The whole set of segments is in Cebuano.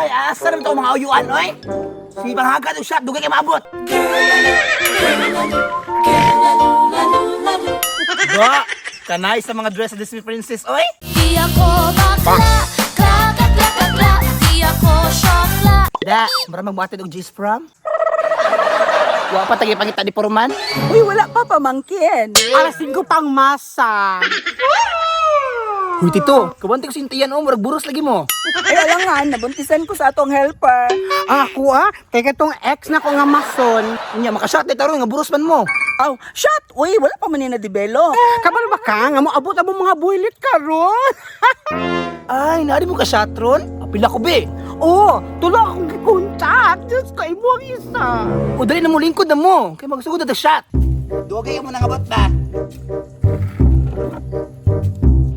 Ay, asa naman to mga uyuan, oy? Si Banghaga og shot, dugay kay maabot. Ba, kanay sa mga dress sa Disney princess, oy. Di ako bakla, kla kla kla kla kla. Di ako syokla. Da, mura magbuhatid og G's from. Wa pa tagi pangita ni Purman. Uy, wala pa pamangkin. Alas 5 pang masa. Huy tito, kawanti ko sintiyan oh, murag buros lagi mo. Ay, alangan, nabuntisan ko sa atong helper. Ako ah, kay katong ex na ko nga mason. Unya makashot ni taron nga buros man mo. Aw, shot! Uy, wala pa man ni na-develop. Kabalo ba ka nga moabot amo mga builit karon? Ay, naari mo ka shot ron? Apila ko be. Oh, tulo akong gikontak. Diyos ko, imo ang isa. O dali na mo lingkod na mo. Kay magsugod na ta shot. Dugay mo nang abot ba?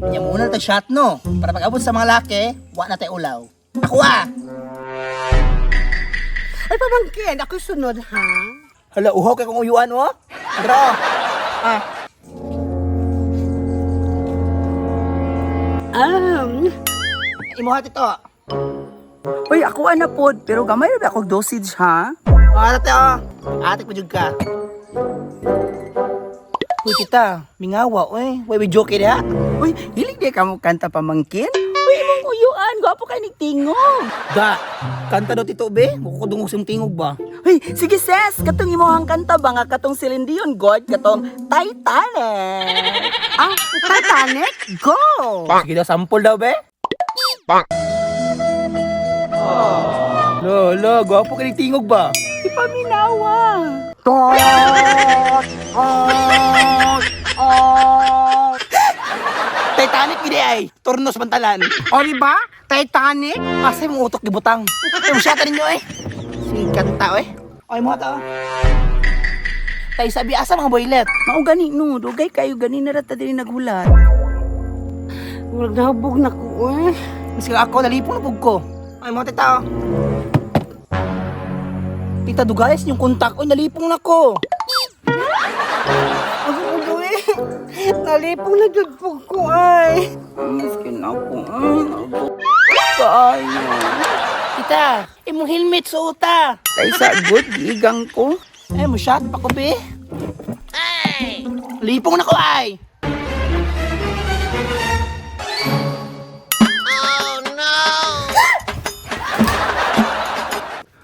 Nya mo na ta shot no. Para pag abot sa mga laki, wa na tay ulaw. Ako ah. Ay, pamangkin, ako sunod ha. Hala, uhaw kay kong uyuan oh. Dra. Ah. Um, Imo ha tito. Uy, ako ana pod, pero gamay ra ba akong dosage ha? Ah, ate oh. Ate pa jud ka. Uy, tita, mingawa oy. Way we joke diha. Uy, hilig di ka mo kanta pamangkin? Uy, imong uyuan, gwapo kay nigtingog. Da, kanta daw tito be. Mukukudungog sa imong tingog ba? Uy, sige sis, katong imong kanta ba nga katong Celine Dion God, katong Titanic. ah, Titanic, go! Sige daw, sample daw be. Bang. Lolo, gwapo kay tingog ba? Ipaminawa. Tot, ot, ot. Titanic gid ay. Torno sa bantalan. O, di ba? Titanic? Asa imong utok gibutang? Ay, masyata ninyo eh. Si kanta eh. Ay mo ta. Tay sabi asa mga boylet. Mao gani no, dugay kayo gani na ra ta diri naghulat. Murag nahubog na ko eh. Miski ako nalipong na pug ko. Ay mo tita. Oh. Tita dugayas yung kontak oy nalipong na ko. Ako ko eh. Nalipong na jud po ko ay. Miskin ako. Ay, ako. Kaayo. Tita, imong helmet suota. Tay sa good giigang ko. Ay mo shot pa ko be. Ay! Lipong na ko ay. Oh no.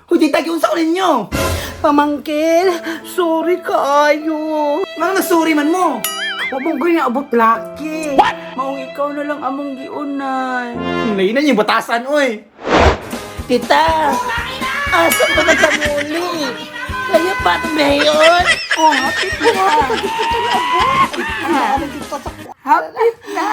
Hoy tita, giunsa ko ninyo. Pamangkin, sorry kaayo. Manang nasuri man mo. Wa mo ko abot laki. Maong ikaw na lang among giunay. Lain na yung batasan, oy. Tita, asa ba nagkamuli? Layo pa itong behayon. Oh, hapit na. Hapit na.